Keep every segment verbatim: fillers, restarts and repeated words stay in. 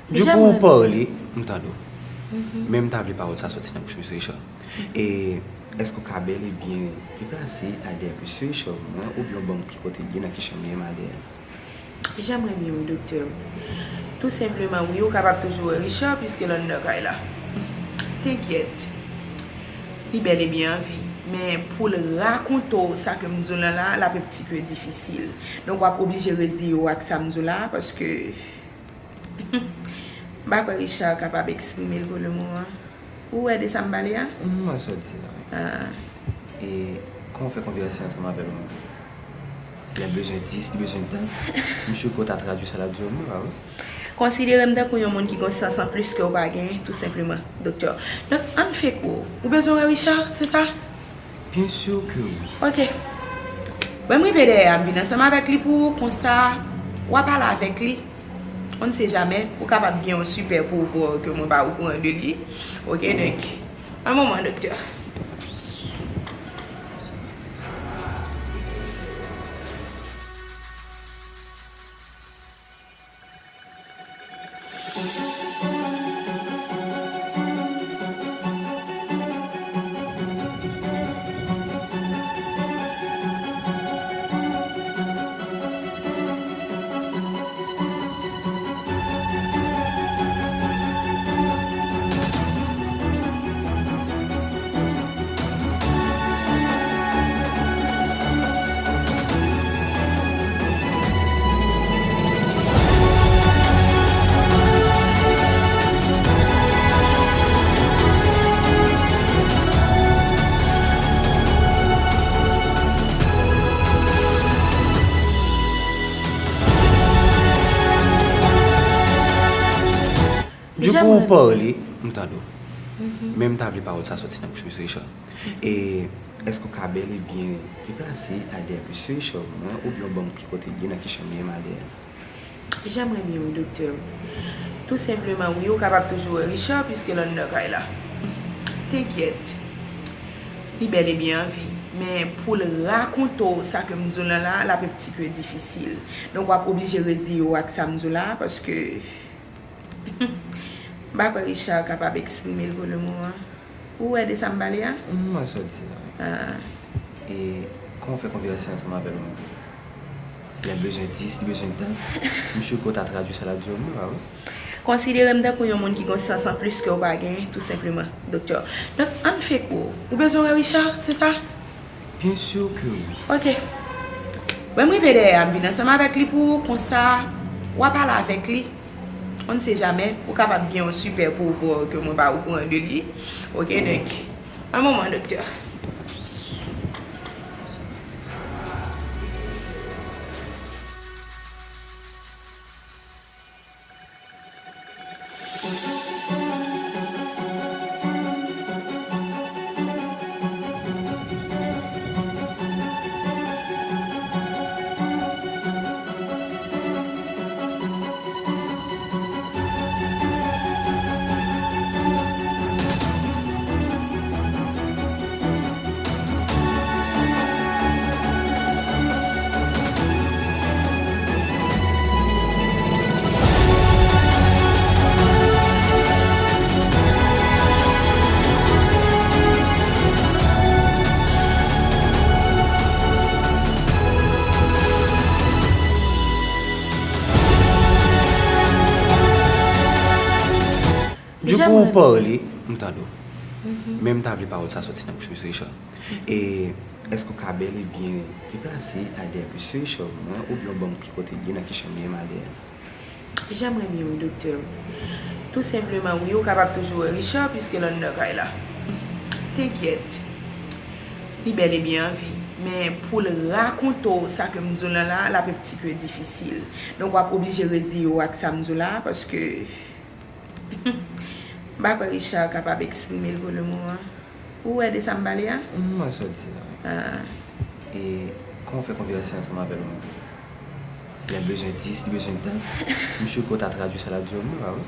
Djoukou, ou pale, m tande w. Men m ta vle pawòl sa soti nan bouch Mesye Richard. E èske w ka bèl e byen deplase al dèyè Mesye Richard mwen, oubyen w ban m ki kote l ye, nan ki chanm li ye, m al dèyè l? Jan m renmen wi, doktè. Tou senpleman, wi, ou kapab toujou wè Richard, piske l anndan kay la. Tenkyèt. Li bèl e byen an vi. Men pou l rakonte w sa ke m di w lan la, l ap yon ti pe difisil. Donk, w ap oblije reziye w ak sa m di w la, paske m pa kwè Richard kapab eksprime l pou lemoman. Ou wè de sa m pale a? M wè sa w di la, wi. Ah. E kòman w fè konvèse ansanm avè l ou menm? Lè l bezwen dis, li bezwen tan. M si ke w ta tradui sa l ap di w, m pa wè. Konsidere m tankou yon moun ki gon sans anplis ke w pa gen, tou senpleman, doktè. Donk, ann fè kou. Ou bezwen wè Richard, se sa? Byen si ke wi. Ok. Bon, m rive dèyè a, m vin ansanm avèk li pou ou, konsa, w a pale avèk li. On ne sait jamais, ou kapab gen yon sipè pouvwa ke mwen pa okouran de li. Ok, donk, yon moman, doktè. Djoukou, ou pale, m tande w. Men m ta vle pawòl sa soti nan bouch Mesye Richard. E èske w ka bèl e byen deplase al dèyè Mesye Richard mwen, oubyen w ban m ki kote l ye, nan ki chanm li ye, m al dèyè l? Jan m renmen wi, doktè. Tou senpleman, wi, ou kapab toujou wè Richard, piske l anndan kay la. Tenkyèt. Li bèl e byen an vi. Men pou l rakonte w sa ke m di w lan la, l ap yon ti pe difisil. Donk, w ap oblije reziye w ak sa m di w la, paske m pa kwè Richard kapab eksprime l pou lemoman. Ou wè de sa m pale a? M wè sa w di la, wi. Ah. E kòman w fè konvèse ansanm avè l ou menm? Lè l bezwen dis, li bezwen tan. M si ke w ta tradui sa l ap di w, m pa wè. Konsidere m tankou yon moun ki gon sans anplis ke w pa gen, tou senpleman, doktè. Donk, ann fè kou. Ou bezwen wè Richard, se sa? Byen si ke wi. Ok. Bon, m rive dèyè a, m vin ansanm avèk li pou ou, konsa, w a pale avèk li. On ne sait jamais, ou kapab gen yon sipè pouvwa ke mwen pa okouran de li. Ok, donk, yon moman, doktè. Djoukou, ou pale, m tande w. Men m ta vle pawòl sa soti nan bouch Mesye Richard. E èske w ka bèl e byen deplase al dèyè Mesye Richard mwen, oubyen w ban m ki kote l ye, nan ki chanm li ye, m al dèyè l? Jan m renmen wi, doktè. Tou senpleman, wi, ou kapab toujou wè Richard, piske l anndan kay la. Tenkyèt. Li bèl e byen an vi. Men pou l rakonte w sa ke m di w lan la, l ap yon ti pe difisil. Donk, w ap oblije reziye w ak sa m di w la, paske m pa kwè Richard kapab eksprime l pou lemoman. Ou wè de sa m pale a? M wè sa w di la, wi. Ah. E kòman w fè konvèse ansanm avè l ou menm? Lè l bezwen dis, li bezwen tan. M si ke w ta tradui sa l ap di w, m pa wè.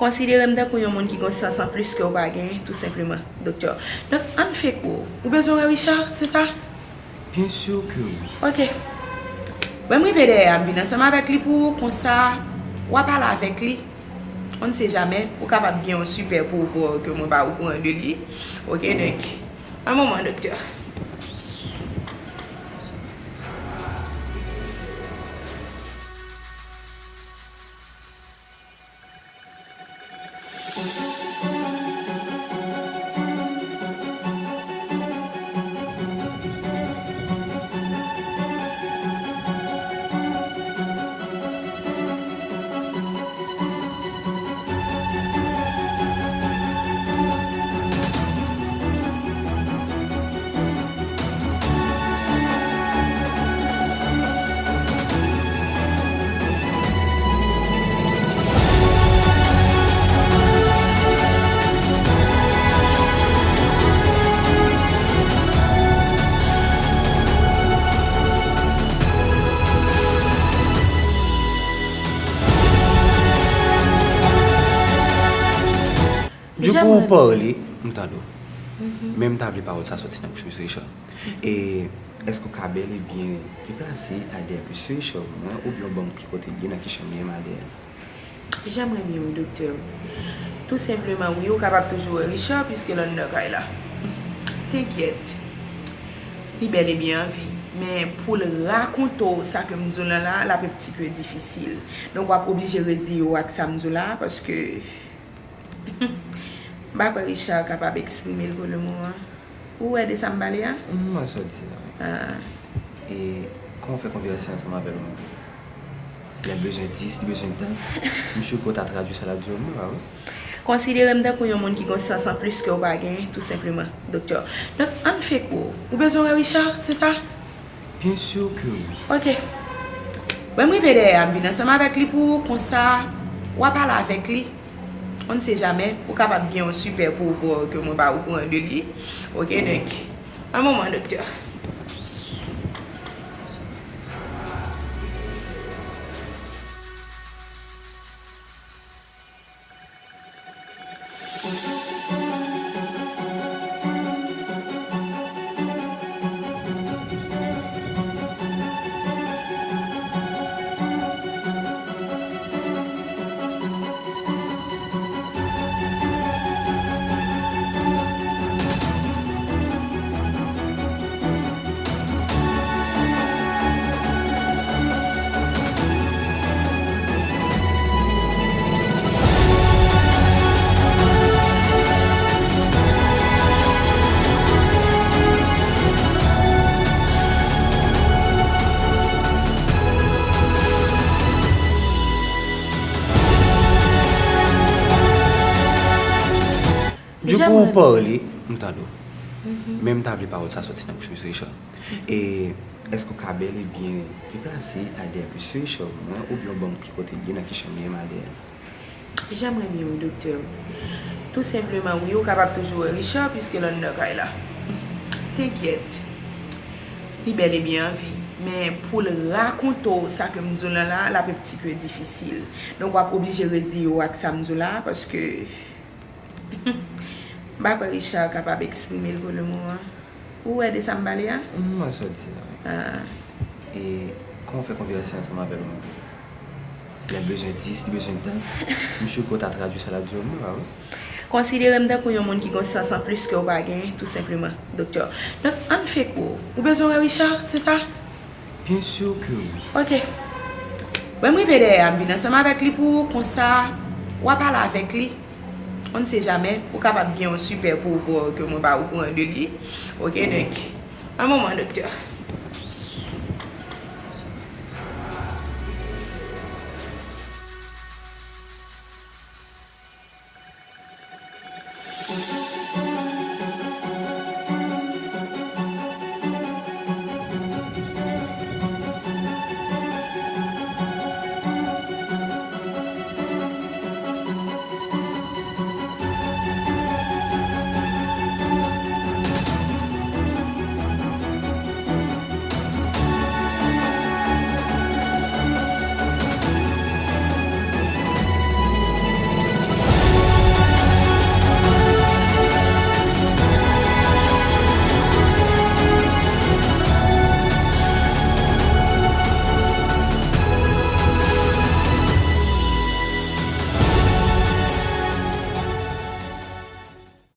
Konsidere m tankou yon moun ki gon sans anplis ke w pa gen, tou senpleman, doktè. Donk, ann fè kou. Ou bezwen wè Richard, se sa? Byen si ke wi. Ok. Bon, m rive dèyè a, m vin ansanm avèk li pou ou, konsa, w a pale avèk li. On ne sait jamais, ou kapab gen yon super pouvoir ke mwen pa okouran de li. Ok, donk, un moment, doktè. Dikou, ou pale, m tande w. Men m ta vle pawòl sa soti nan bouch Mesye Richard. E èske w ka bèl e byen deplase al dèyè Mesye Richard pou mwen, oubyen w ban m ki kote l ye, nan ki chanm li ye, m al dèyè l? J'aimerais bien, wi, doktè. Tou senpleman, wi, ou kapab toujou wè Richard, piske l anndan kay la. T'inquiète. Li bèl e byen an vi. Men pou l rakonte w sa ke m di w lan la, l ap yon ti pe difisil. Donk, w ap oblije reziye w ak sa m di w la, paske m pa kwè Richard kapab eksprime l pou le moman. Ou wè de sa m pale a? M wè sa w di la, wi. Ah. E kòman w fè konvèse ansanm avè l ou menm? Lè l bezwen dis, li bezwen tan. M si ke w ta tradui sa l ap di w, m pa wè. Konsidere m tankou yon moun ki gon sans an plis ke w pa gen, tou senpleman, doktè. Donk, ann fè kou. Ou bezwen wè Richard, se sa? Byen si ke wi. Ok. Ban m rive dèyè a, m vin ansanm avèk li pou ou, konsa, w a pale avèk li. On ne sait jamais, ou kapab gen yon super pouvoir ke mwen pa okouran de li. Ok, donk, un moment, doktè. Dikou, ou pale, m tande w. Men m ta vle pawòl sa soti nan bouch Mesye Richard. E èske w ka bèl e byen deplase al dèyè Mesye Richard pou mwen, oubyen w ban m ki kote l ye, nan ki chanm li ye, m al dèyè l? J'aimerais bien, wi, doktè. Tou senpleman, wi, ou kapab toujou wè Richard, piske l anndan kay la. T'inquiète. Li bèl e byen an vi. Men pou l rakonte w sa ke m di w lan la, l ap yon ti pe difisil. Donk, w ap oblije reziye w ak sa m di w la, paske m pa kwè Richard kapab eksprime l pou le moman. Ou wè de sa m pale a? M wè sa w di la, wi. Ah. E kòman w fè konvèse ansanm avè l ou menm? Lè l bezwen dis, li bezwen tan. M si ke w ta tradui sa l ap di w, m pa wè. Konsidere m tankou yon moun ki gon sans an plis ke w pa gen, tou senpleman, doktè. Donk, ann fè kou. Ou bezwen wè Richard, se sa? Byen si ke wi. Ok. Ban m rive dèyè a, m vin ansanm avèk li pou ou, konsa, w a pale avèk li. On ne sait jamais, ou kapab gen yon super pouvoir ke mwen pa okouran de li. Ok, donk, un moment, doktè.